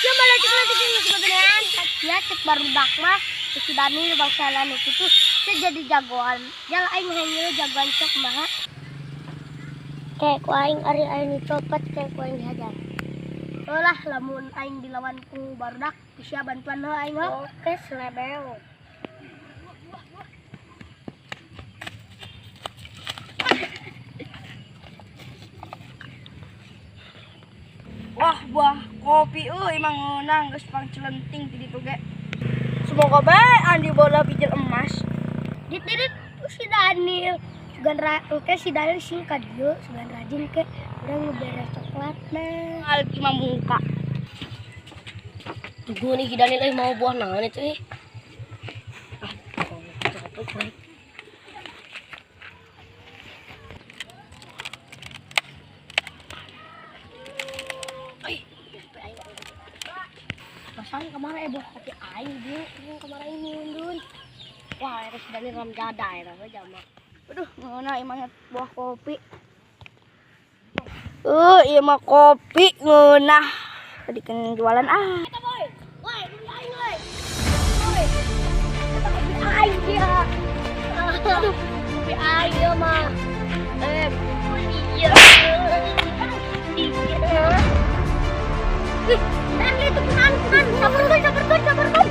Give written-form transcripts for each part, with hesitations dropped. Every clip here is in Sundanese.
Ya malah cek geus bebenean. Ya cek barudak mah si Daniel bangsa lanu kitu saya jadi jagoan. Jal aing hayang jagoan sok kumaha. Kayak ku aing ari aing dicopet kayak ku aing dihajar. Lah lamun aing dilawan ku barudak bisa bantuan heuh aing heuh. Oke, selebeo. Wah, buah kopi euy emang ngeunang geus pangcelenting ti ditu ge. Semoga bae Andi bola bijil emas. Dit si Daniel. Sugan oke si Daniel sing ka dieu, sugan rajin ke urang ngeberes coklatna. Alki mah muka. Tunggu nih si Daniel euy mau buah naon itu euy. Ah, coklat. Pasang kemana buah kopi aing dieu, yang kemana ini undun. Wah, itu si Daniel ramjada ya, jama. Aduh, ngeunah imahnya buah kopi. Ieu mah kopi ngeunah. Tadi kan jualan ah. Eta boy. Woi, beli aing woi. Woi. Eta kopi aing dia. Aduh, kopi aing ieu mah. Iya. Iya. Ih, Daniel itu kunaon kunaon. Sabarkeun, sabarkeun, sabarkeun.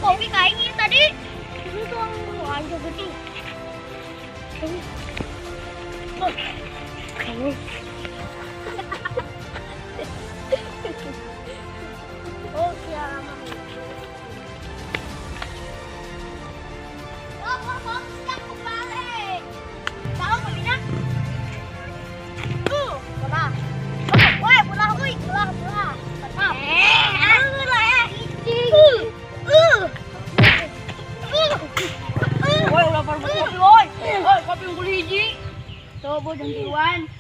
Kopi kayak gini tadi. Ini tuang aja gede. Kayaknya. Oh, siapa? Oh, mau siap kembali. Tahu kopinya? Tuh, bola. Woi, bola, woi, bola, bola. Mantap. Woi, ulah parbu kopi woi. Woi, kopi unggul hiji. Coba jeung tiluan.